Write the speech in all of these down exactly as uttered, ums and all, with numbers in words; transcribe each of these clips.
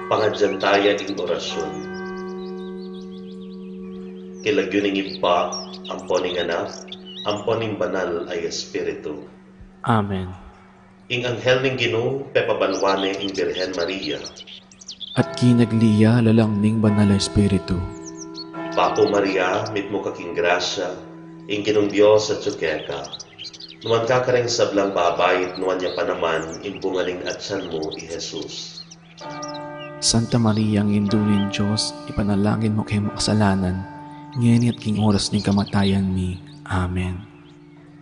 Pangadyan taya ing orasyun. King lagyu ning Ibpa, ampo ning Anak, ampo ning Banal a Espiritu. Amen. Ing anghel ning Ginu pepabanua ne ing Birhen Maria. At kinagli ya lalam ning Banal a Espiritu. Bapu Maria, mitmu ka king grasya, ing Ginung Dios atyu keka. Nuan ka kareng sablang babai, at nuan ya pa naman ing bunga ning atyan mu, i Jesus. Santa Maria, Indu ning Dios, ipanalangin mu keng makasalanan, ngeni at king oras ning kamatayan mi. Amen.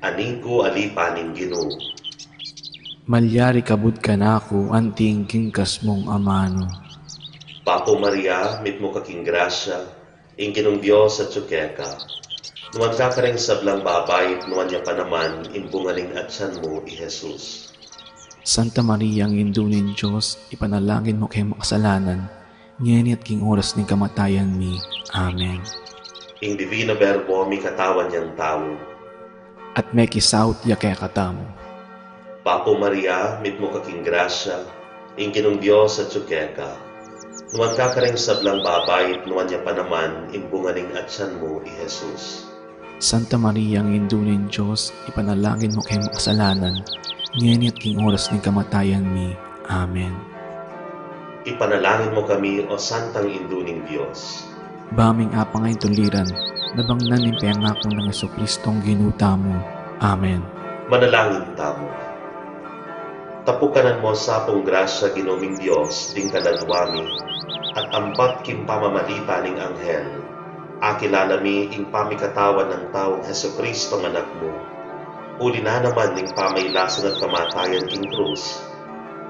Aning ku a lipa ning Ginu. Malyari kabud kanaku anting king kasmung amanu. Bapu Maria, mitmu ka king grasya, ing Ginung Dios atyu keka. Nuan ka kareng sablang babai, at nuan ya pa naman ing bunga ning atyan mu, i Jesus. Santa Maria, Indu ning Dios, ipanalangin mu keng makasalanan, ngeni at king oras ning kamatayan mi. Amen. Ing Divino Verbo mikatawan yang tau. At mekisaut ya kekatamu. Bapu Maria, mitmu ka king grasya, ing Ginung Dios atyu keka. Nuan ka kareng sablang babai, at nuan ya pa naman ing bunga ning atyan mu, i Jesus. Santa Maria, Indu ning Dios, ipanalangin mu keng makasalanan, ngeni at king oras ning kamatayan mi. Amen. Ipanalangin mu kami, O Santang Indu ning Dios. Ba ming apang a ituliran, nabangnan ning pengaku nang Jesucristong Ginu tamu. Amen. Manalangin tamu. Tapukanan mu sa pung grasya, Ginu ming Dios, ding kaladua mi, at ampat king pamamalit ning anghel, akilala mi ing pamikatawan nang taung Jesucristong Anak mu. Uli na naman ning pamailasan at kamatayan king krus,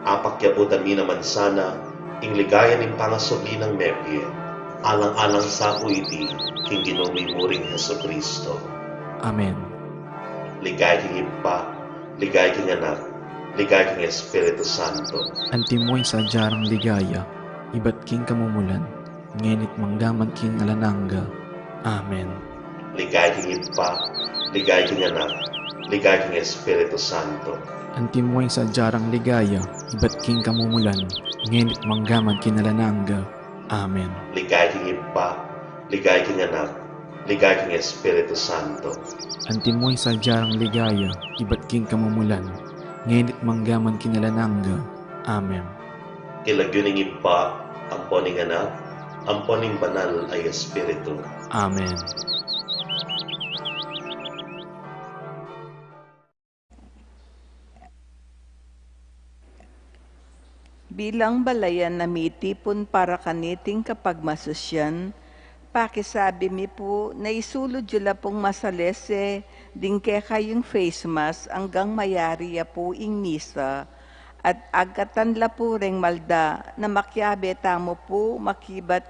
apakyabutan mi naman sana ing ligaya ning pangasubli nang mebie. Alang-alang sa ku iti king Ginu mi muring Jesucristo. Amen. Ligaya king Ibpa, ligaya king Anak, ligaya king Espiritu Santo. Antimo ing sadya rang ligaya, ibat king kamumulan, ngeni't manggaman king alang angga. Amen. Ligaya king Ibpa, ligaya king Anak, ligaya king Espiritu Santo. Antimo ing sadya rang ligaya, ibat king kamumulan, ngeni't manggaman king alang angga. Amen. Ligaya king Ibpa, ligaya king Anak, ligaya king Espiritu Santo. Antimo ing sadya rang ligaya, ibat king kamumulan, ngeni't manggaman king alang angga. Amen. King lagyu ning Ibpa, ampo ning Anak, ampo ning Banal a Espiritu. Amen. Bilang balayan a mitipun para kaniting kapagmasusyan, pakisabi mi pu na isulud yu la pung masalese ding kekayung face mask anggang mayari ya pu ing misa, at agkatan la pu reng malda na makiabe tamu pu makibat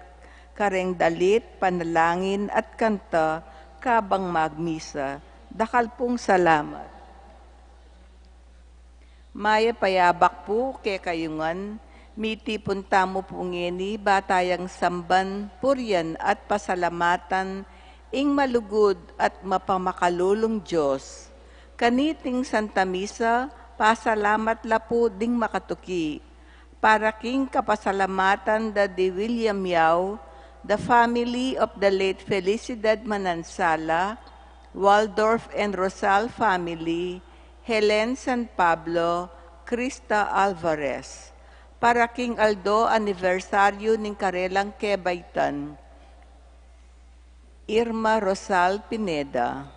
kareng dalit, panalangin at kanta kabang magmisa. Dakal pung salamat. Mayap a yabak pu kekayu ngan, mitipun tamu pu ngeni ba tayang samban, purian at pasalamatan ing malugud at mapamakalulung Dios. Kaniting Santa Misa, pasalamat la pu ding makatuki. Para king kapasalamatan da di William Yao, the family of the late Felicidad Manansala, Waldorf and Rosal family, Helen San Pablo, Krista Alvarez. Para king aldo anibersaryu ning karelang kebaitan, Irma Rosal Pineda.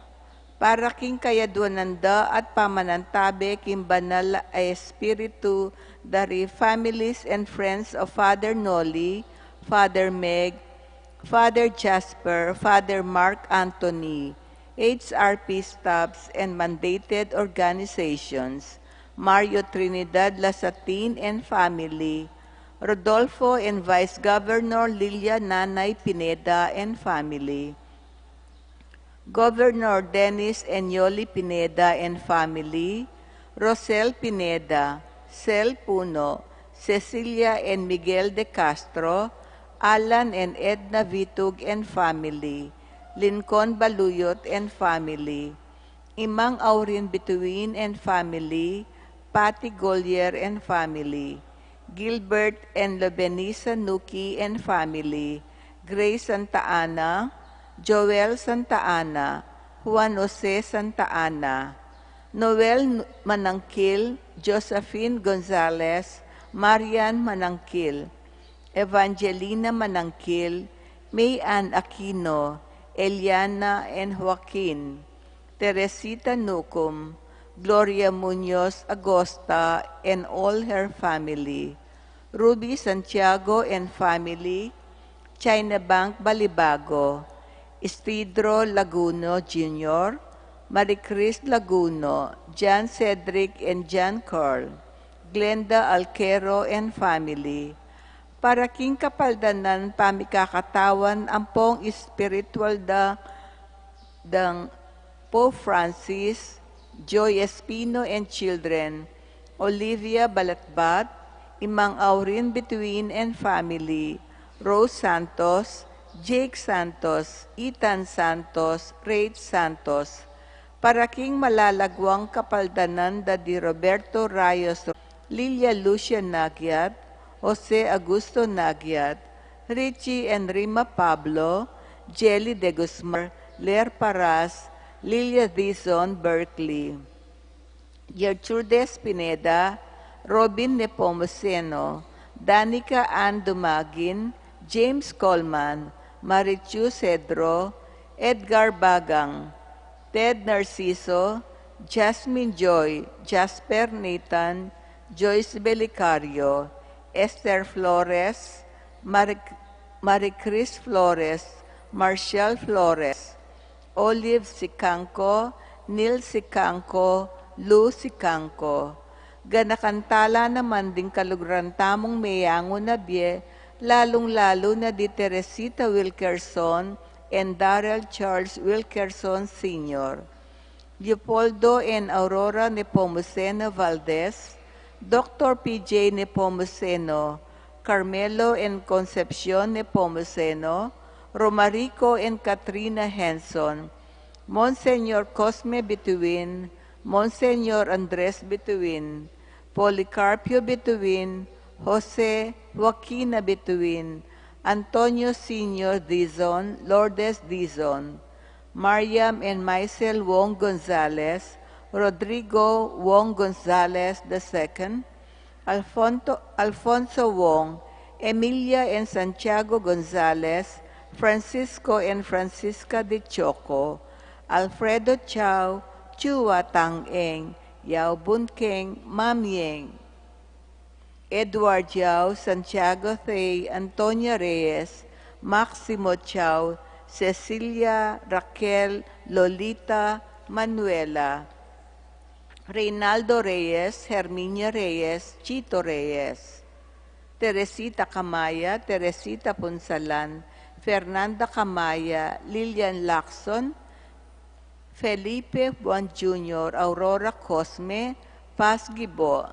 Para king kayaduanan da at pamanantabe king Banal a Espiritu, dari families and friends of Father Noli, Father Meg, Father Jasper, Father Mark Anthony, H R P staffs and mandated organizations, Mario Trinidad Lasatin and family, Rodolfo and Vice Governor Lilia Nanay Pineda and family, Governor Dennis and Yoli Pineda and family, Rosel Pineda, Sel Puno, Cecilia and Miguel de Castro, Alan and Edna Vitug and family, Lincoln Baluyot and family, Imang Aurin Bituin and family, Patty Golier and family, Gilbert and Lobenisa Nuki and family, Grace Santa Ana, Joel Santa Ana, Juan Jose Santa Ana, Noel N-, Manangkil, Josephine Gonzalez, Marian Manangkil, Evangelina Manangkil, May Ann Aquino, Eliana and Joaquin, Teresita Nucum, Gloria Muñoz Agosta and all her family, Ruby Santiago and family, China Bank Balibago, Isidro Laguno Junior, Marie Chris Laguno, John Cedric and John Carl, Glenda Alquero and family. Para king kapaldanan pamikakatawan ampong espiritual da dang Pope Francis, Joy Espino and children, Olivia Balatbat, Imang Aurin Bituin and family, Rose Santos, Jake Santos, Ethan Santos, Rach Santos. Para king malalagwang kapaldanan da di Roberto Rayos, Lilia Lucia Nagiat, Jose Augusto Nagiat, Richie and Rima Pablo, Jelly de Guzmán, Ler Paras, Lilia Dizon Berkeley, Gertrudes Pineda, Robin Nepomuceno, Danica Ann Dumagin, James Coleman, Marichu Cedro, Edgar Bagang, Ted Narciso, Jasmine Joy, Jasper Nathan, Joyce Belicario, Esther Flores, Mar-, Marie Chris Flores, Marshall Flores, Olive Sicangco, Neil Sicangco, Lou Sicangco. Ganakan tala naman ding kaluguran tamung meyangu na bie, lalung-lalu na di Teresita Wilkerson and Darrell Charles Wilkerson Senior, Leopoldo and Aurora Nepomuceno Valdez, Doctor P J Nepomuceno, Carmelo and Concepcion Nepomuceno, Romarico and Katrina Henson, Monsignor Cosme Bituin, Monsignor Andres Bituin, Policarpio Bituin, Jose Joaquina Bituin, Antonio Senior Dizon, Lourdes Dizon, Mariam and Maisel Wong Gonzalez, Rodrigo Wong Gonzalez the second, Alfonso, Alfonso Wong, Emilia and Santiago Gonzalez, Francisco and Francisca de Choco, Alfredo Chao, Chua Tang Eng, Yao Bun Keng, Mam Yeng, Edward Yao, Santiago Thay, Antonia Reyes, Maximo Chao, Cecilia, Raquel, Lolita, Manuela, Reynaldo Reyes, Herminia Reyes, Chito Reyes, Teresita Camaya, Teresita Punsalan, Fernanda Camaya, Lilian Lacson, Felipe Buan Junior, Aurora Cosme, Paz Gibo,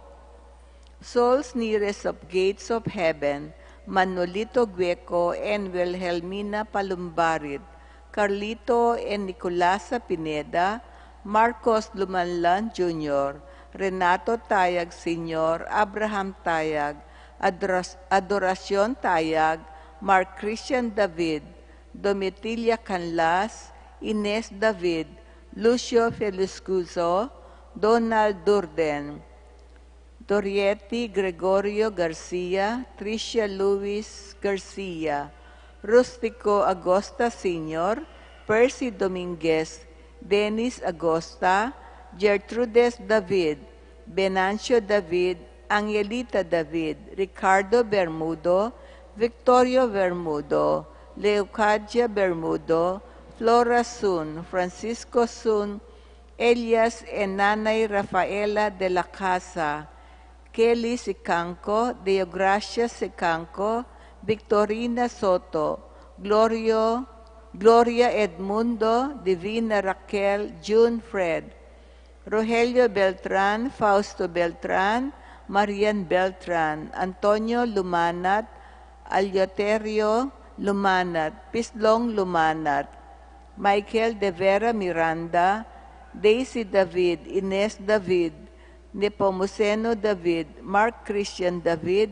Souls Nearest of Gates of Heaven, Manolito Gueco and Wilhelmina Palumbarit, Carlito and Nicolasa Pineda, Marcos Lumanlan Junior, Renato Tayag Senior, Abraham Tayag, Adras-, Adoracion Tayag, Mark Christian David, Domitilla Canlas, Ines David, Lucio Feliscuso, Donald Durden, Dorietti Gregorio Garcia, Tricia Luis Garcia, Rustico Agosta Senior, Percy Dominguez, Dennis Agosta, Gertrudes David, Venancio David, Angelita David, Ricardo Bermudo, Victorio Bermudo, Leucadia Bermudo, Flora Sun, Francisco Sun, Elias and Nanay Rafaela de la Casa, Kelly Sicangco, Deogracia Sicangco, Victorina Soto, Glorio, Gloria Edmundo, Divina Raquel, June Fred, Rogelio Beltran, Fausto Beltran, Marian Beltran, Antonio Lumanat, Alioterio Lumanat, Pislong Lumanat, Michael de Vera Miranda, Daisy David, Ines David, Nepomuceno David, Mark Christian David,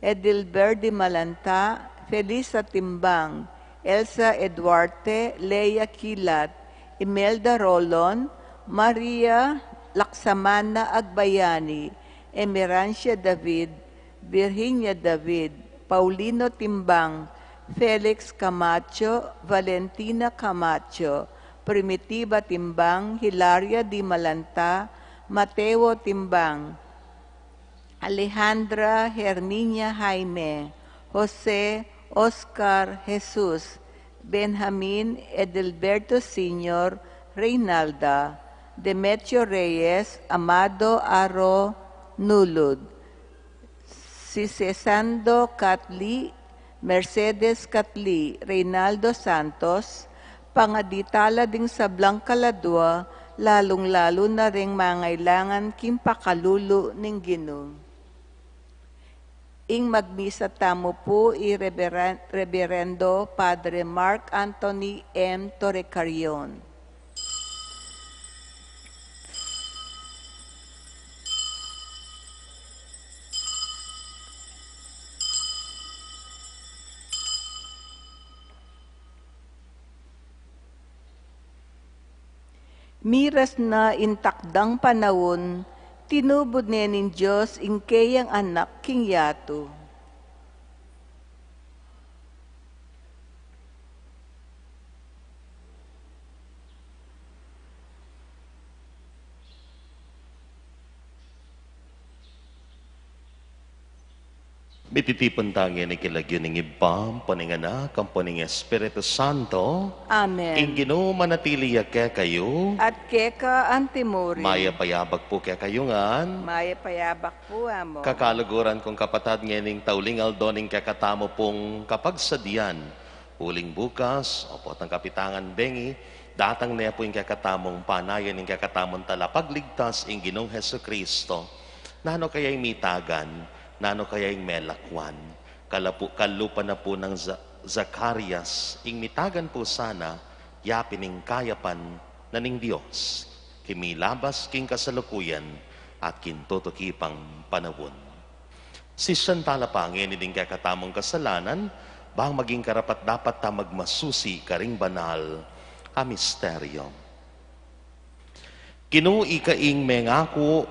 Edilbert Dimalanta, Felisa Timbang, Elsa Eduarte, Lea Kilat, Imelda Rolon, Maria Laksamana Agbayani, Emerancia David, Virginia David, Paulino Timbang, Felix Camacho, Valentina Camacho, Primitiva Timbang, Hilaria Dimalanta, Mateo Timbang, Alejandra Herminia Jaime, Jose Oscar Jesus, Benjamin Edelberto Senior, Reynalda, Demetrio Reyes, Amado Aro Nulud, Sisesando Katli, Mercedes Katli, Reynaldo Santos, pangadi tala ding sablang kaladua, lalung-lalu na ring mangailangan king pakalulu ning Ginu. Ing magmisa tamu pu i Reveran-, Reverendo Padre Mark Anthony M. Torrecarion. Miras na ing takdang panaun, tinubud ne ning Dios ing keyang Anak king yatu. Mititipun ta ngeni king lagyu ning Ibpa, ampo ning Anak, ampo ning Espiritu Santo. Amen. Ing Ginu manatili ya kekayu. At keka antimurin. Mayap a yabak pu kekayu ngan. Mayap a yabak pu, Among. Kakaluguran kung kapatad, ngening tauling aldo ning kekatamu pung kapagsadian. Uling bukas, opo, tang kapitangan bengi, datang ne pu ing kekatamung panayan, ing kekatamung talapagligtas, ing Ginung Jesucristo. Nanu kaya ing mitagan? Nanu kaya ing melakwan? Kalapu-, kalupa na pu nang Za-, Zacarias, ing mitagan pu sana, yapin ing kayapan na ning Dios, king milabas, king kasalukuyan, at king tutuki pang panaun. Sisian tala pa ngeni ding kekatamung kasalanan, bang maging karapat-dapat ta magmasusi karing banal a misteryo. Ginu, ika ing mengaku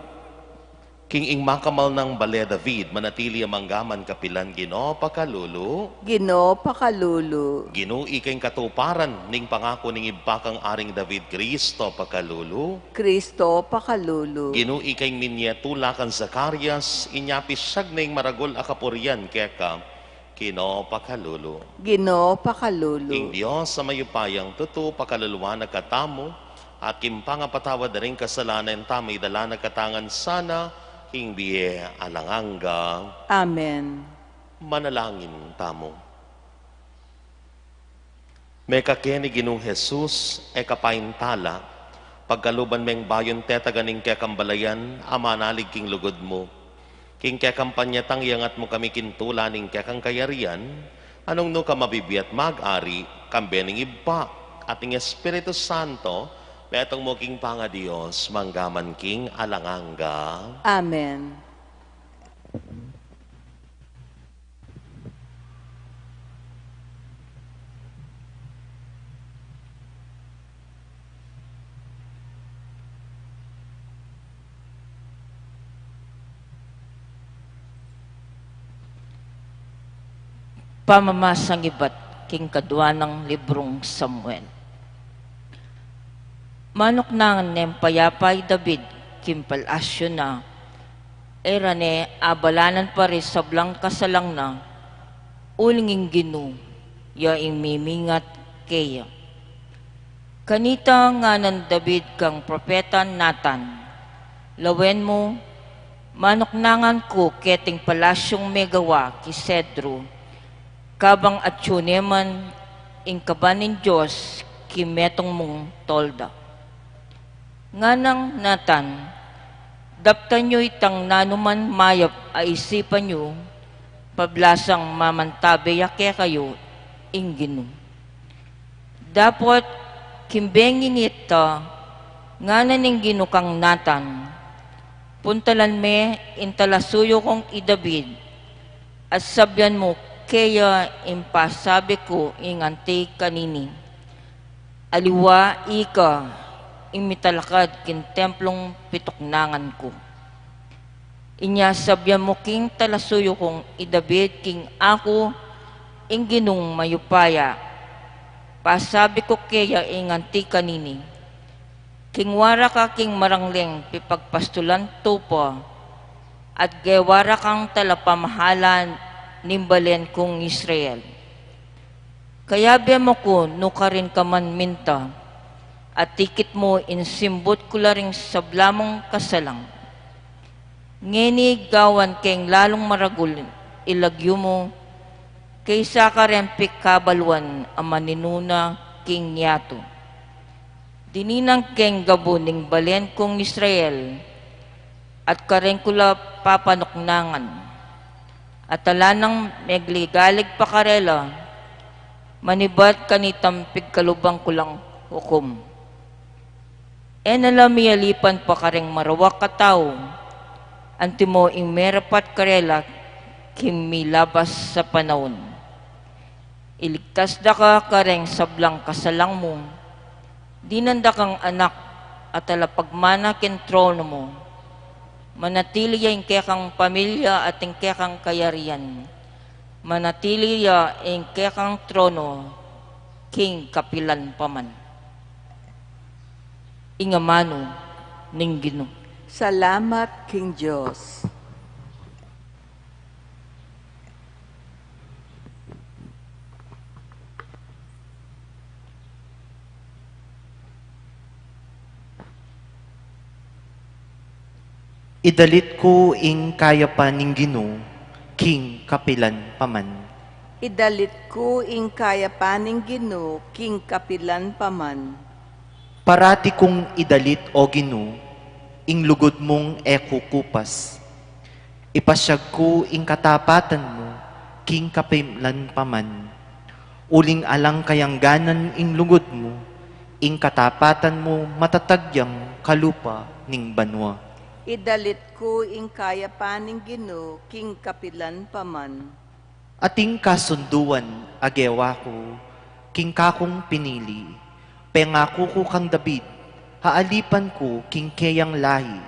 king ing makamal nang bale David, manatili ya mangga man kapilan, Ginu, pakalulu. Ginu, pakalulu. Ginu, ika ing katuparan ning pangaku ning Ibpa kang Aring David, Kristo, pakalulu. Kristo, pakalulu. Ginu, ika ing minie tula kang Zacarias, inya pisyag ne ing maragul a kapurian keka, Ginu, pakalulu. Ginu, pakalulu. Ing Dios a mayupayang tutu pakaluluan na katamu, at king pangapatawad da ring kasalanan tamu, idala na katamu ngan sana king bie alang angga. Amen. Manalangin tamu. Mekake ni Ginung Jesus, e ka paintala, pagkaluban meng bayun tetagan ing kekang balayan a manalig king lugud mu. King kekang panyatang iangat mu kami king tula ning kekang kayarian, a nung nu ka mabibie at mag-ari, kambe ning Ibpa, at ning Espiritu Santo, metung mu king pangaDios, mangga man king alang angga. Amen. Pamamasang ibat king kadua nang librung Samuel. Manuknangan neng payapa i David king palasyu na, e ra ne abalanan pa ring sablang kasalang na, uling ing Ginu ya ing mimingat keya. Kanita ngana nang David kang propeta Natan, "Lawen mu, manuknangan ku keting palasyung megawa king sedru, kabang atyu ne man ing kaban ning Dios king metung mung tolda." Nganang Natan, "Daptan yu itang nanuman mayap a isipan yu, pablasang mamantabe ya kekayu ing Ginu." Dapot king bengi nita, ngana ning Ginu kang Natan, "Puntalan me ing talasuyu kung i David, At sabian mu keya ing pasabi ku ing anti kanini, aliwa ika ing mitalakad king templung pituknangan ku. Inya sabian mu king talasuyu kung i David king aku ing Ginung mayupaya, pasabi ku keya ing anti kanini, king wara ka king marangleng pipagpastulan tupa, at gewa ra kang talapamahala ning balen kung Israel. Kayabe mu ku nu karin ka man minta, at ikit mu ing simbut ku la ring sabla mung kasalang. Ngeni gawan keng lalung maragul i lagyu mu, kesa kareng pikabaluan a maninuna king yatu. Dininan keng gabu ning balen kung Israel, at kareng ku la papanuknangan. At ala nang megligalig pa karela, manibat kanitang pigkalubang ku lang hukum. E na la miyalipan pa kareng marawak a tau, antimo ing merapat karela king milabas a panaun. Iligtas da ka kareng sablang kasalang mu, dinan da kang anak a talapagmana king trono mu. Manatili ya ing kekang pamilya at ing kekang kayarian. Manatili ya ing kekang trono king kapilan pa man. Ing amanu ning Ginu. Salamat king Dios. Idalit ku ing kayapan ning Ginu king kapilan pa man. Idalit ku ing kayapan ning Ginu king kapilan pa man. Parati kung idalit, O Ginu, ing lugud mung e kukupas. Ipasiag ku ing katapatan mu king kapilan pa man. Uling alang kayangganan ing lugud mu, ing katapatan mu matatag yang kalupa ning banua. Idalit ku ing kayapan ning Ginu king kapilan pa man. Ating kasunduan a gewa ku king kakung pinili, pengaku ku kang David, haalipan ku king keyang lahi,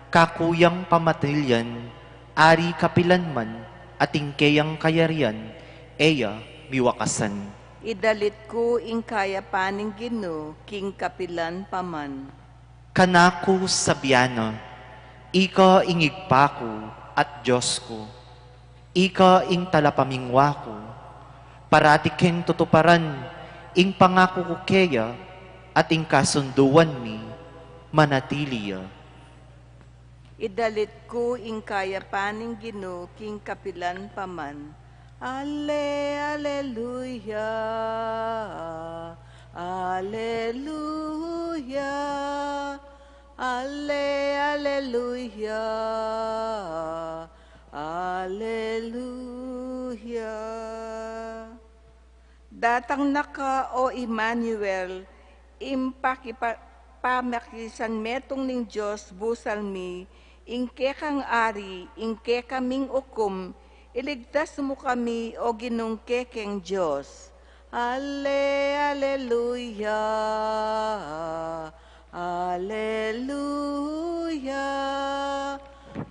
kaku yang pamatilian, ari kapilan man, ating keyang kayarian, e ya miwakasan. Idalit ku ing kayapan ning Ginu king kapilan pa man. Kanaku sabian na, ika ing Ibpa ku at Dios ku, ika ing talapamingwa ku, parati keng tutuparan ing pangaku ku keya, at ing kasunduan mi manatili ya. Idalit ku ing kayapan ning Ginu king kapilan pa man. Ale, aleluya, aleluya, ale, aleluya, aleluya. Datang na ka, o Emmanuel, ing pakipa-, pamakisanmetung ning Dios busal mi, ing kekang ari, ing kekaming ukum, iligtas mu kami, o Ginung kekeng Dios. Ale, aleluya, aleluya,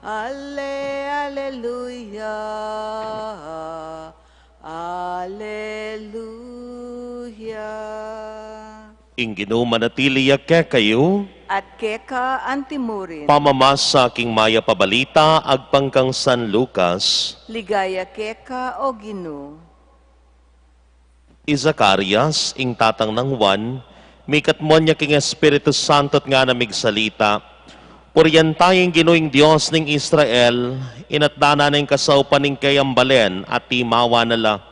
ale, aleluya, aleluya. Ing Ginu manatili ya kekayu. At keka antimurin. Pamamasa king mayap a balita agpang kang San Lucas. Ligaya keka, o Ginu. I Zacarias, ing tatang nang Juan, mikatmuan ya king Espiritu Santo at ngana migsalita, Purian taya ing Ginu ing Dios ning Israel, inatda na ning kasaupan ning keyang balen at timawa na la.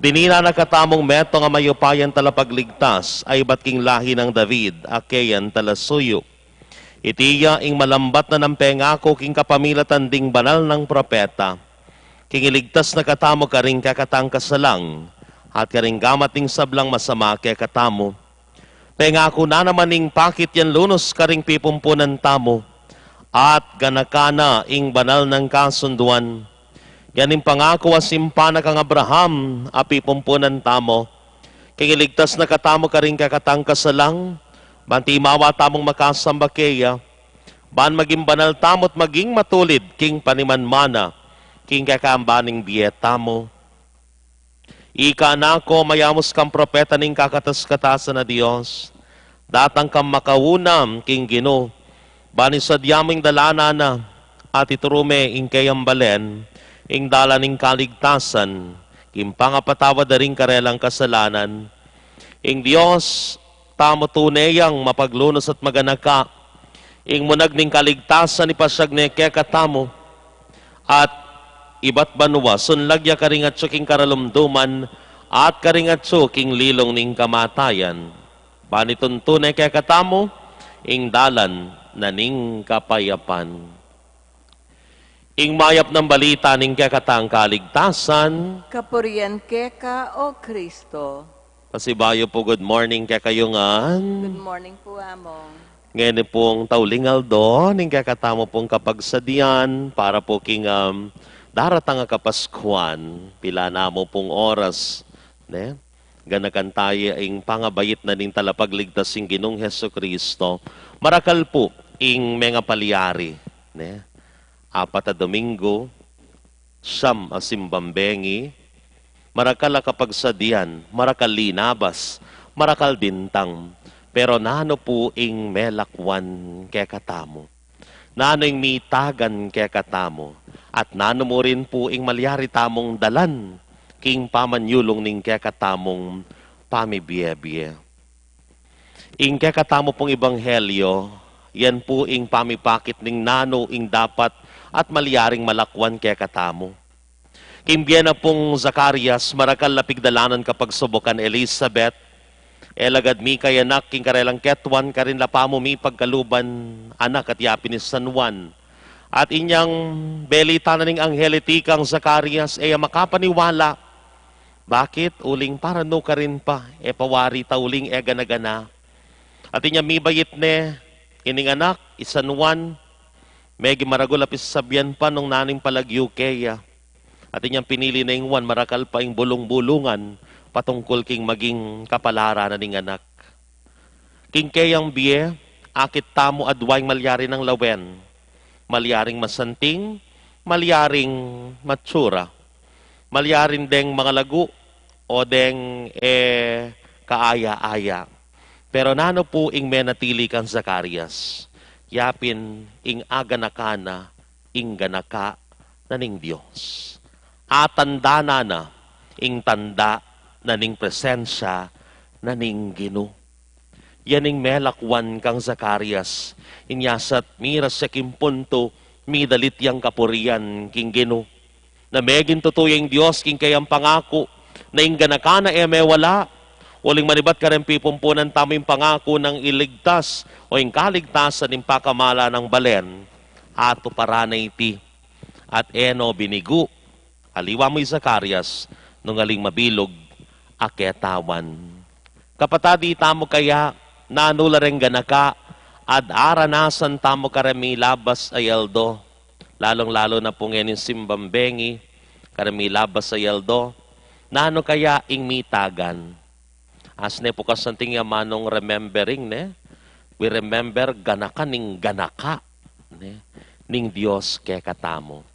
Dininan na katamung metung a mayupayang talapagligtas, a ibat king lahi nang David, a keyang talasuyu. Iti ya ing malambat na nang pengaku king kapamilatan ding banal nang propeta, king iligtas na katamu karing kekatang kasalang, at karing gamat ning sablang masama kekatamu. Pengaku na naman ing pakit yang lunus karing pipumpunan tamu, at ganakan na ing banal nang kasunduan. Yan ing pangaku a simpan na kang Abraham a pipumpunan tamu, king iligtas na katamu karing kekatang kasalang, ban timawa tamung makasamba keya, ban maging banal tamu't maging matulid king panimanmana, king kekang bie tamu. Ika, anak ku, mayaus kang propeta ning kakatas-katasan a Dios. Datang kang makauna king Ginu, ban isadya mu ing dalanan na, at ituru me ing keyang balen, ing dalan ning kaligtasan, king pangapatawad da ring karelang kasalanan. Ing Dios tamu tune yang mapaglunus at maganaka, ing munag ning kaligtasan ipasiag ne kekatamu, at ibat banua sunlag ya karing atsu king karalumduman, at karing atsu king lilung ning kamatayan. Ban ituntu ne kekatamu ing dalan na ning kapayapan. Ing mayap nang balita ning kekatang kaligtasan. Kapurian keka, O Kristo. Pasibayu pu, good morning kekayu ngan. Good morning pu, Among. Ngeni pung tauling aldo ning kekatamu pung kapagsadian para pu king, um, daratang a Kapaskuan, pilan na mu pung oras, ne? Ganakan taya ing pangabait na ning Talapagligtas, ing Ginung Jesucristo. Marakal pu ing mengapalyari, ne? Apat a Domingo, siam a simbang bengi, marakal a kapagsadian, marakal linabas, marakal dintang. Pero nanu pu ing melakwan kekatamu? Nanu ing mitagan kekatamu? At nanu mu rin pu ing malyari tamung dalan king pamanyulung ning kekatamung pamibie-bie? Ing kekatamu pung ebanghelyo, yan pu ing pamipakit ning nanu ing dapat at malyaring malakwan kekatamu. King bie na pung Zacarias, marakal a pigdalanan kapagsubukan Elizabeth, e lagad mikayanak king karelang ketuan karin la pamu mipagkaluban anak at yapin i San Juan. At inyang belitan na ning anghel iti kang Zacarias, e ya makapaniwala. Bakit? Uling para nu karin pa, e pa wari ta uling e gana-gana. At inyang mibait ne ining anak, i San Juan, meging maragul a pisasabian pa nung nanu ing palagyu keya. At inyang pinili ne ing Juan, marakal pa ing bulung-bulungan patungkul king maging kapalaran na ning anak. King keyang bie, akit tamu adwa ing malyari nang lawen. Malyaring masanting, malyaring matsura. Malyaring deng mangalagu, o deng e kaaya-aya. Pero nanu pu ing menatili kang Zacarias? Yapin ing aganakan na ing ganaka na ning Dios. Atandanan na ing tanda na ning presensya na ning Ginu. Yan ing melakwan kang Zacarias. Inya sa't miras ya king puntu, midalit yang kapurian king Ginu. Na meging tutu ya ing Dios king keyang pangaku, na ing ganaka na e mewala, uling manibat kareng pipumpunan tamu ing pangaku nang iligtas o ing kaligtasan ning pakamalan nang balen, atuparan na iti. At e no binigu, aliwa mu i Zacarias, nung aling mabilug a ketawan. Kapatad, itamu kaya, nanu la reng ganaka at aranasan tamu kareng milabas a aldo, lalung-lalu na pu ngening simbang bengi, kareng milabas a aldo, nanu kaya ing mitagan? As ne pu kasanting ya manung remembering, ne? We remember ganaka ning ganaka, ne? Ning Dios kekatamu.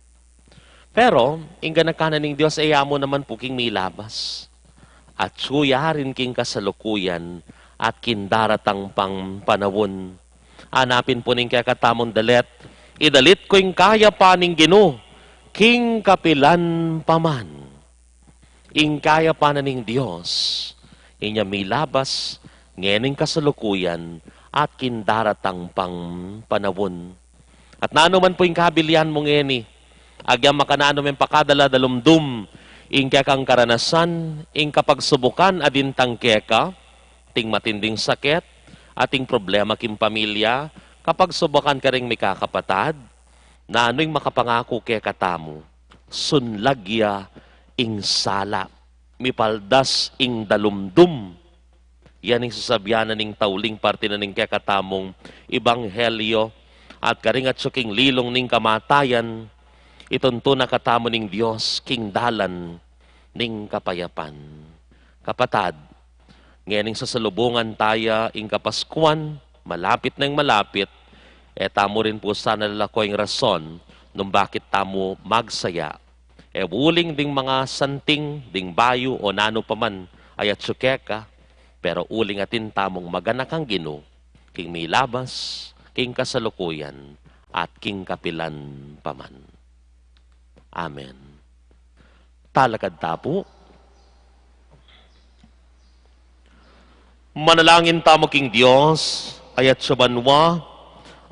Pero ing ganaka na ning Dios, e ya mu naman pu king milabas. Atsu ya rin king kasalukuyan at king daratang pang panaun. Anapin pu ning kekatamung dalit, "Idalit ku ing kayapan ning Ginu king kapilan pa man." Ing kayapan na ning Dios, inya milabas, ngening kasalukuyan, at king daratang pang panaun. At nanu man pu ing kabilian mu ngeni, agyang makananu meng pakadala-dalumdum ing kekang karanasan, ing kapagsubukan a dintang keka, ating matinding sakit, ating problema king pamilya, kapagsubukan karing mikakapatad, nanu ing makapangaku kekatamu? Sunlag ya ing sala, mipaldas ing dalumdum. Yan ing sasabian na ning tauling parti na ning kekatamung ebanghelyo. At karing atsu king lilung ning kamatayan, Ituntu na katamu ning Dios king dalan ning kapayapan. Kapatad, ngening sasalubungan taya ing Kapaskuan, malapit nang malapit, e tamu rin pu sana lalako ing rason nung bakit tamu magsaya. E uling ding mga santing, ding bayu o nanu pa man a atsu keka, pero uling atin tamung maganaka kang Ginu, king milabas, king kasalukuyan, at king kapilan pa man. Amen. Talakad ta pu. Manalangin tamu king Dios, a atsu banua,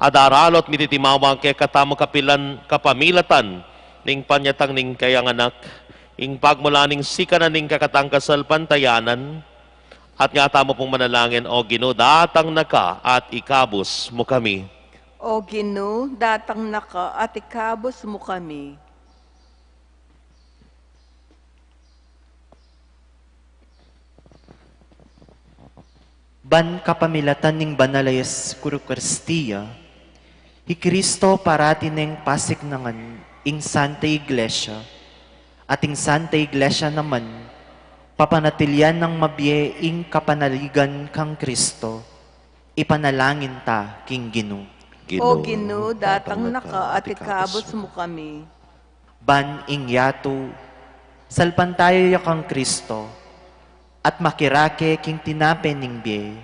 a daralu at mititimawa kekatamu kapilan kapamilatan ning panyatang ning kayang Anak, ing pagmula ning sikanan ning kekatang kasalpantayanan, at nga tamu pung manalangin, O Ginu, datang na ka at ikabus mu kami. O Ginu, datang na ka at ikabus mu kami. Ban kapamilatan ning banal a Eukaristia, i Kristo parati neng pasiknangan ing Santa Iglesia, at ing Santa Iglesia naman papanatilian nang mabie ing kapanaligan kang Kristo. Ipanalangin ta king Ginu. O Ginu, datang na ka at ikabus mu kami. Ban ing yatu salpantaya ya kang Kristo, at makirake king tinape ning bie,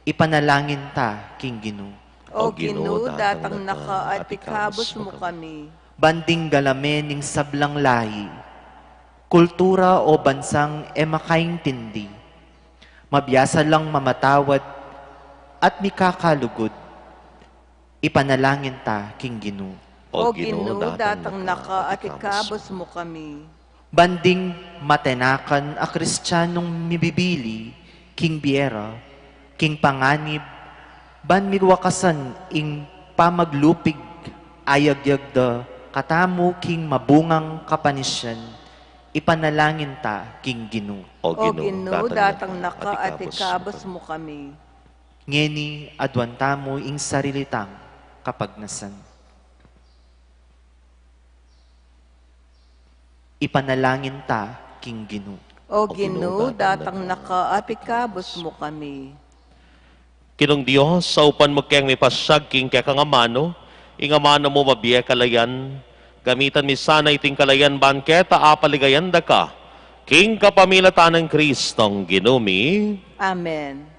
ipanalangin ta king Ginu. O Ginu, datang na ka at ikabus mu kami. Ban ding galame ning sablang lahi, kultura o bansang e makaintindi, mabiasa lang mamatawad at mikakalugud, ipanalangin ta king Ginu. O Ginu, datang na ka at ikabus mu kami. Ban ding matenakan a Kristianong mibibili king bie ra, king panganib, ban miwakasan ing pamaglupig a yagyag da katamu king mabungang kapanisian, ipanalangin ta king Ginu. O Ginu, datang na ka at ikabus mu kami. Ngeni aduan tamu ing sarili tang kapagnasan. Ipanalangin ta king Ginu. O Ginu, datang na ka at ikabus mu kami. Ginung Dios, saupan mu keng mipasyag king kekang amanu, ing amanu mu mabie kalayan, gamitan mi sana iting kalayan ban keta apaligayan da ka, king kapamilatan nang Kristong Ginu mi. Amen.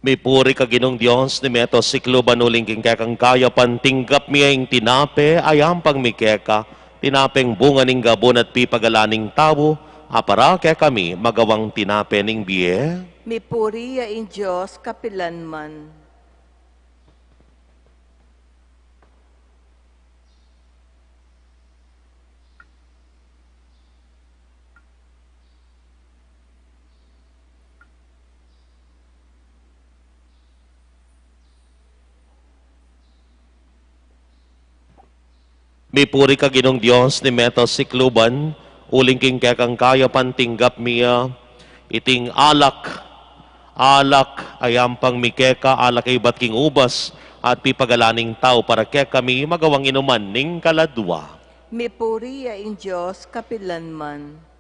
Mipuri ka Ginung Dios ning meto sikluban, uling king kekang kayapan tinggap mi ing tinape a yampang mi keka, tinapeng bunga ning gabun at pipagalan ning tau, a para kekami magawang tinape ning bie. Mipuri ya ing Dios kapilanman. Mipuri ka Ginung Dios ning meto sikluban, uling king kekang kayapan tinggap mi ya iting alak, alak a yampang mi keka, alak a ibat king ubas at pipagalan ning tau, para kekami magawang inuman ning kaladua. Mipuri ya ing Dios kapilanman.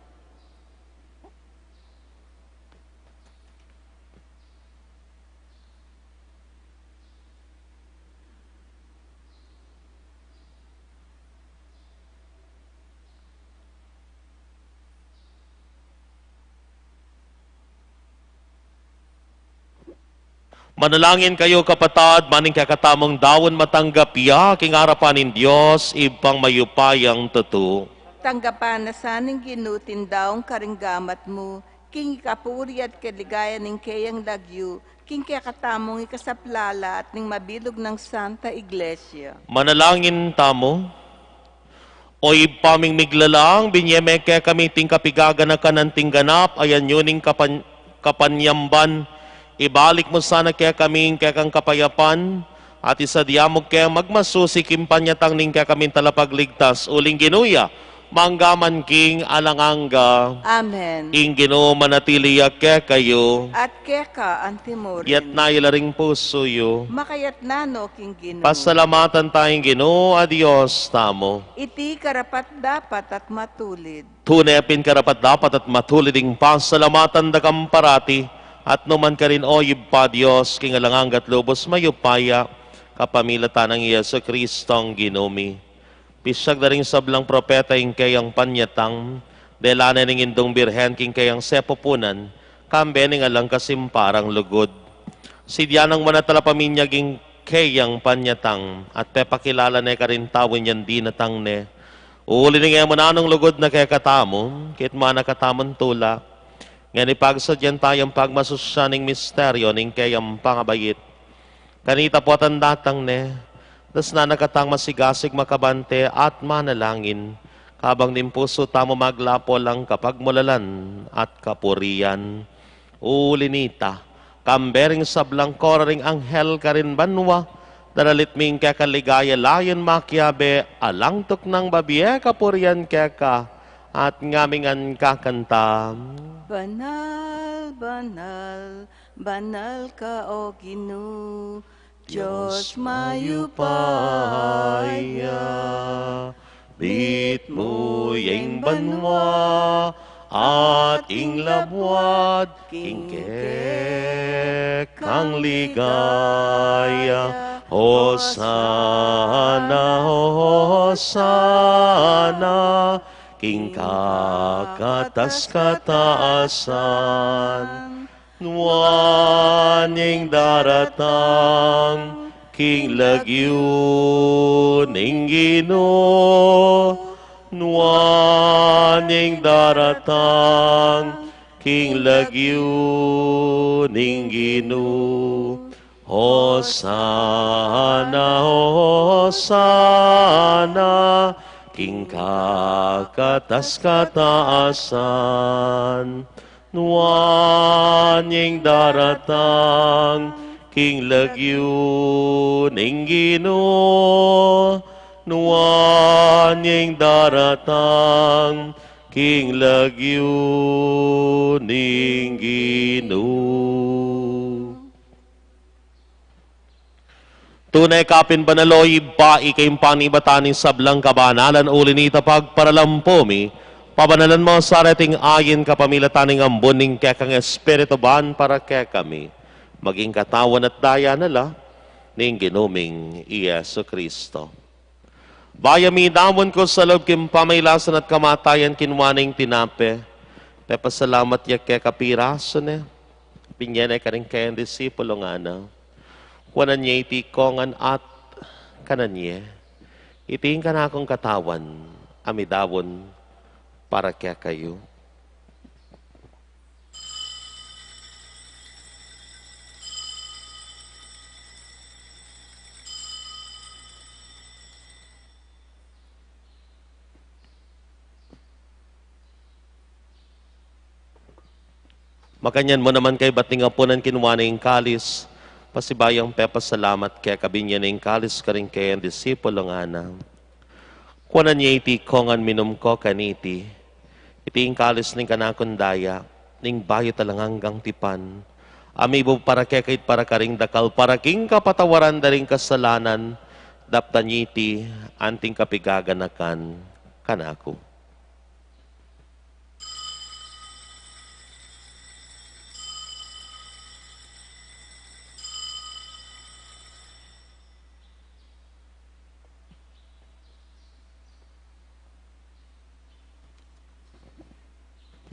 Manalangin kayu, kapatad, ban ing kekatamung daun matanggap ya king arapan ning Dios Ibpang mayupayang tutu. Tanggapan na sa ning Ginu iting daun karing gamat mu, king ikapuri at kaligaya ning keyang lagyu, king kekatamung ikasaplala at ning mabilug nang Santa Iglesia. Manalangin tamu. O Ibpa ming miglalang, binye me kekami iting kapigaganakan anting ganap a yanyu ning kapan-, kapanyamban. Ibalik mu sana kekami ing kekang kapayapan, at isadia mu ke magmasusi king panyatang ning kekaming Talapagligtas, uling Ginu ya, mangga man king alang angga. Amen. Ing Ginu manatili ya kekayu. At keka antimurin. Iyatas yu la ring pusu yu. Makayatas no king Ginu. Pasalamatan taya ing Ginu a Dios tamu. Iti karapat-dapat at matulid. Tune pin karapat-dapat at matulid ing pasalamatan da kang parati, at nukarin man, O Ibpa Dios, king alang angga at lubus mayupaya, kapamilatan nang Jesucristong Ginu mi. Pisyag da ring sablang propeta ing keyang panyatang, dela ne ning Indung Birhen king keyang sepupunan, kambe ning alang kasimparang lugud. Sidia nang manatala paminyag ing keyang panyatang, at pepakilala ne karing tau inyang dinatang ne. Uli ning e mu nanung lugud na kekatamu, kitmu na katamu king tula. Ngeni pagsadyan taya ing pagmasusyan ning misteryo ning keyang pangabait. Kanita pu at ing datang ne, dasnan na katang masigasig, makabante at manalangin, kabang ning pusu tamu maglapo lang kapagmulalan at kapurian. Uli nita, kambe ring sablang kora ring anghel karin banua, daralit mi ing kekang ligaya layun makiabe alang tuknang babie kapurian keka, at ngaming ngan kakanta. Banal, banal, banal ka, O Ginu, Dios mayupaya. Bitmu ya ing banua at ing labuad king kekang ligaya. Hosana, hosana, king kakatas-katasan. Nuan ya ing daratang king lagyu ning Ginu. Nuan ya ing daratang king lagyu ning Ginu. Hosana, hosana, king kakatas-katasan. Nuan ya ing daratang king lagyu ning Ginu. Nuan ya ing daratang king lagyu ning Ginu. Tune ka pin banal, o Ibpa, ika ing panibatan ning sablang kabanalan, uli nita pagparalampu mi, pabanalan mu sa reting ayin kapamilatan ning ambun ning kekang Espiritu ban para kekami maging katawan at daya na la ning Ginu ming i Jesucristo. Bayu mi damun ku sa lub king pamailasan at kamatayan, kinua ne ing tinape, pepasalamat ya keka, pirasu ne, binye ne karing kayang disipulo, ngana: Kuanan ye iti kongan at kanan ye. Iti ing kanakung katawan a midaun para kekayu. Makanyan mu naman, kaybat ning apunan, kinua ne ing kalis, pasibayu yang pepasalamat keka, binye ne ing kalis karing kayang disipulo, ngana: Kuanan ye iti kongan, minum ko kaniti. Iti ing kalis ning kanakung daya, ning bayu at alang anggang tipan, a mibub para kekayu at para karing dakal, para king kapatawaran da ring kasalanan. Daptan ye iti anting kapigaganakan kanaku.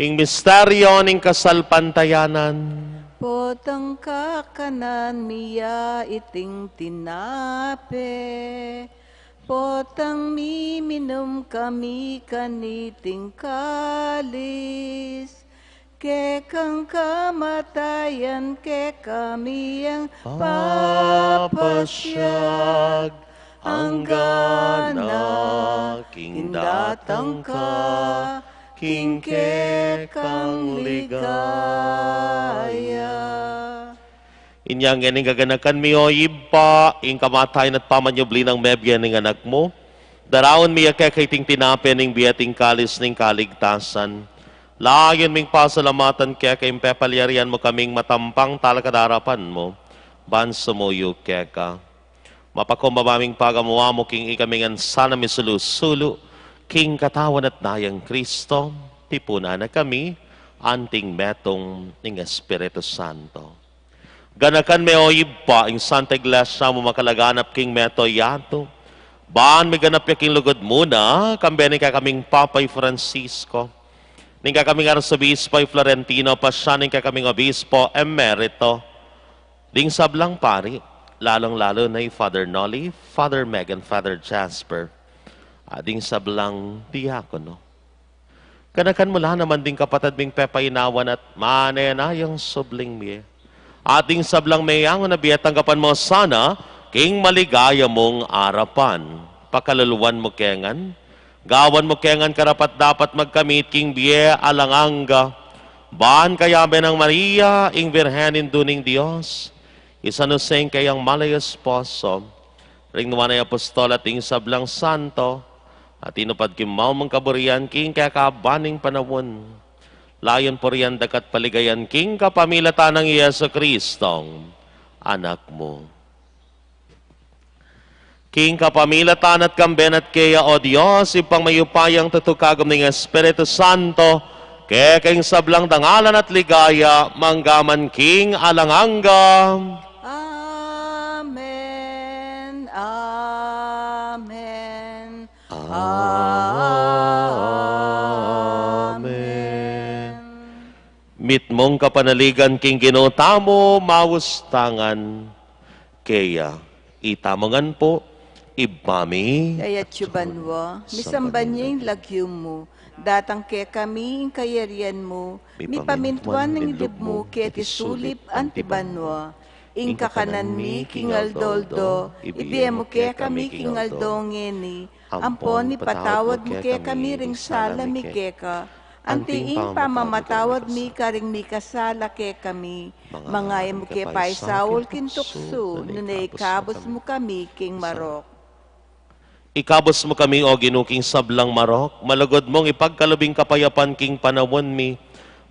Ing misteryo ning kasalpantayanan. Potang kakanan mi ya iting tinape, potang miminum kami kaniting kalis, Kekang kamatayan kekami yang papasyag, anggana king datang ka king kekang ligaya. Inya ngening gaganakan mi, o Ibpa, ing kamatayan at pamanyubli nang mebie ning Anak mu, daraun mi ya keka iting tinape ning bie at ing kalis ning kaligtasan. Layun ming pasalamatan keka ing pepalyarian mu kaming matampang talakad king arapan mu ban sumuyu keka. Mapakumbaba ming pagamu-amu king ikami ngan sana misulu-sulu king katawan at dayang Kristo, tipunan na kami anting metung ning Espiritu Santo. Ganakan me, o Ibpa, ing Santa Iglesia mu makalaganap king mabilug a yatu, ban miganap ya king lugud mu na, kambe ning kekaming Papa i Francisco, ning kekaming Arsobispo i Florentino, pasian ning kekaming Obispo Emerito, ding sablang pari, lalung-lalu na i Father Nolly, Father Megan, Father Jasper, at ding sablang diakono. Ganakan mu la naman ding kapatad ming pepainawan at manenayang subling mie, at ding sablang meyangu na bie, tanggapan mu sana king maligaya mung arapan. Pakaluluan mu ke ngan, gawan mu ke ngan karapat-dapat magkamit king bie alang angga, ban kayabe nang Maria, ing Birhen Indu ning Dios, i San Jose ing kayang mal a esposo, ring nuan a apostol at ding sablang santo, a tinupad king maumung kaburian king kekaban ning panaun. Layun purian daka at paligayan king kapamilatan nang Jesucristong Anak mu. King kapamilatan at kambe na at keya, o Dios, Ibpang mayupayang tutu, kagum ning Espiritu Santo, keka ing sablang dangalan at ligaya, mangga man king alang angga. Amen. Amen. Amen. Mitmung kapanaligan king Ginu tamu, maus tangan keya. Itamu ngan pu, Ibpa mi, atsu ka banua, misamban ya ing lagyu mu, datang kekami ing kayarian mu, mipamintuan ing lub mu keti sulip anti banua. Ing kakanan mi king aldo-aldo, ibie mu kekami king aldo ngeni, ampon ipatawad mu kekami ring sala mi keka, anti ing pamamatawad mi karing mikasala kekami, manga e mu ke paisaul king tuksu, nune ikabus mu kami king marok. Ikabus mu kami, o Ginu, king sablang marok, malugud mung ipagkalub ing kapayapan king panaun mi,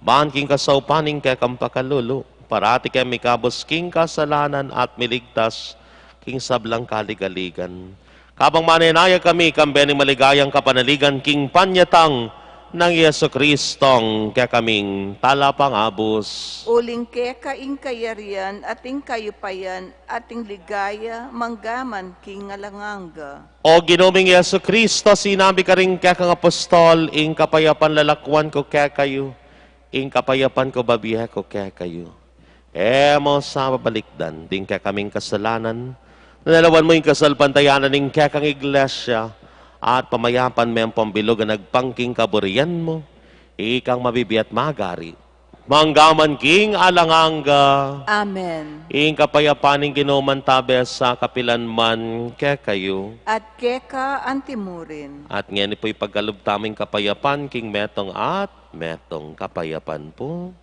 ban king kasaupan ning kekang pakalulu, parati keng mikabus king kasalanan at miligtas king sablang kaligaligan. Kabang manenaya kami kambe ning maligayang kapanaligan king panyatang nang Jesucristong kekaming Talapangabus. Uling keka ing kayarian at ing kayupayan at ing ligaya mangga man king alang angga. O Ginu ming Jesucristo, sinabi mu karing kekang apostol, ing kapayapan lalakwan ku kekayu, ing kapayapan ku bibie ku kekayu. E mu sa babalikdan ding kekaming kasalanan, nune lawan mu ing kasalpantayanan ning kekang Iglesia, at pamayapan me ampon bilug a agpang king kaburian mu, ikang mabibie at magari mangga man king alang angga. Amen. Ing kapayapan ning Ginu mantabe sa kapilan man kekayu. At keka antimurin. At ngeni pu ipagkalub tamu ing kapayapan king metung at metung. Kapayapan pu.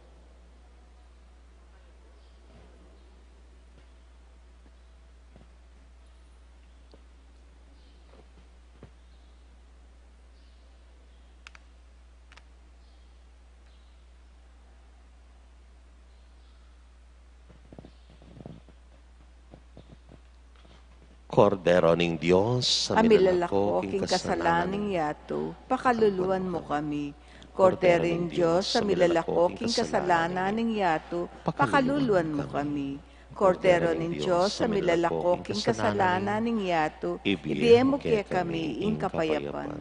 Kordero ning Dios, a milalako king kasalanan ning yatu, pakaluluan mu kami. Kordero ning Dios, a milalako king kasalanan ning yatu, pakaluluan mu kami. Kordero ning Dios, a milalako king kasalanan ning yatu, ibie mu kekami ing kapayapan.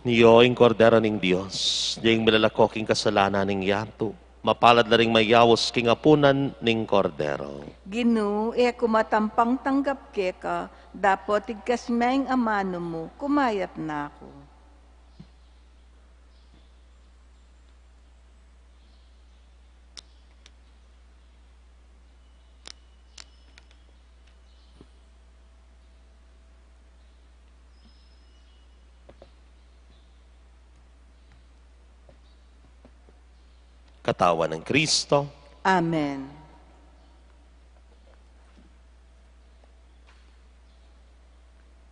Nyo ing Kordero ning Dios, nyo ing milalako king kasalanan ning yatu. Mapalad la ring mayaus king apunan ning Kordero. Ginu, e ku matampang tanggap keka, dapot igkas me ing amanu mu, kumayap na ku. Katawan ng Kristo. Amen.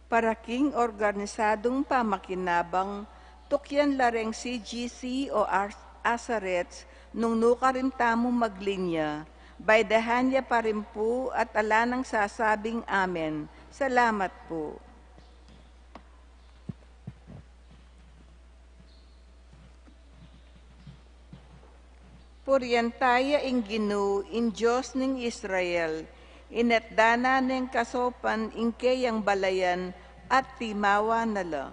Para king organisadung pamakinabang, tukyan la reng C G C o Ar-, Azareth, nung nukarin tamu maglinya, baydahan ya pa rin pu at ala nang sasabing amen. Salamat pu. Purian taya ing Ginu, ing Dios ning Israel, inetda na neng kasaupan ing keyang balayan at timawa na la.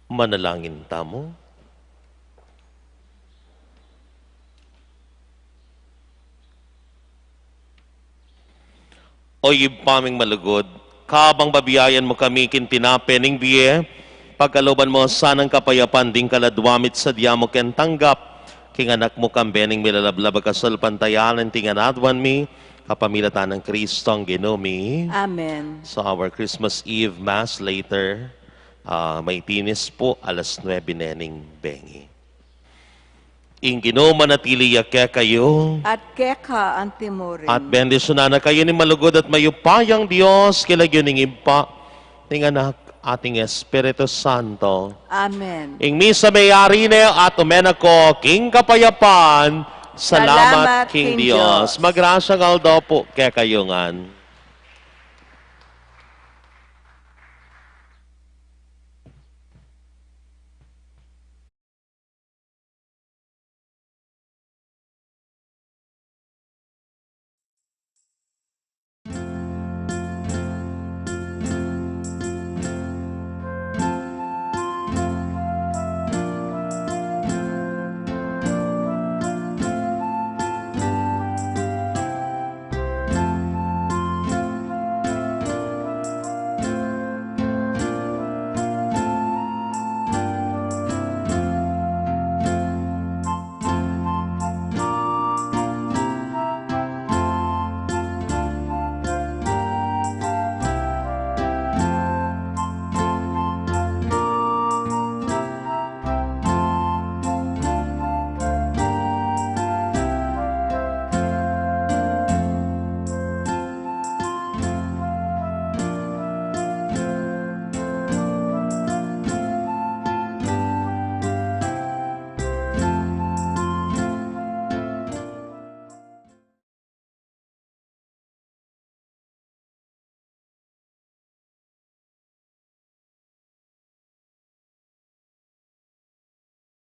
Manalangin tamu. O Ibpa ming malugud, kabang babiayan mu kami king tinape ning bie, pagkalooban mu sanang kapayapan ding kaladwa mi at sadya mu keng tanggap, king Anak mu, kambe ning milalablab a kasalpantayanan, ing tinganan mi, kapamilatan nang Kristong Ginu mi. Amen. So our Christmas Eve Mass later, ah, maitinis pu, alas nuebe ne ning bengi. Ing Ginu manatili ya kekayu. At keka antimurin. At bendisyunan na kayu ning malugud at mayupayang Dios, king lagyu ning Ibpa, ning Anak, at ning Espiritu Santo. Amen. Ing misa meyari ne at ume na ko king kapayapan. Salamat king Dios. Magrasyang aldo pu kekayu ngan.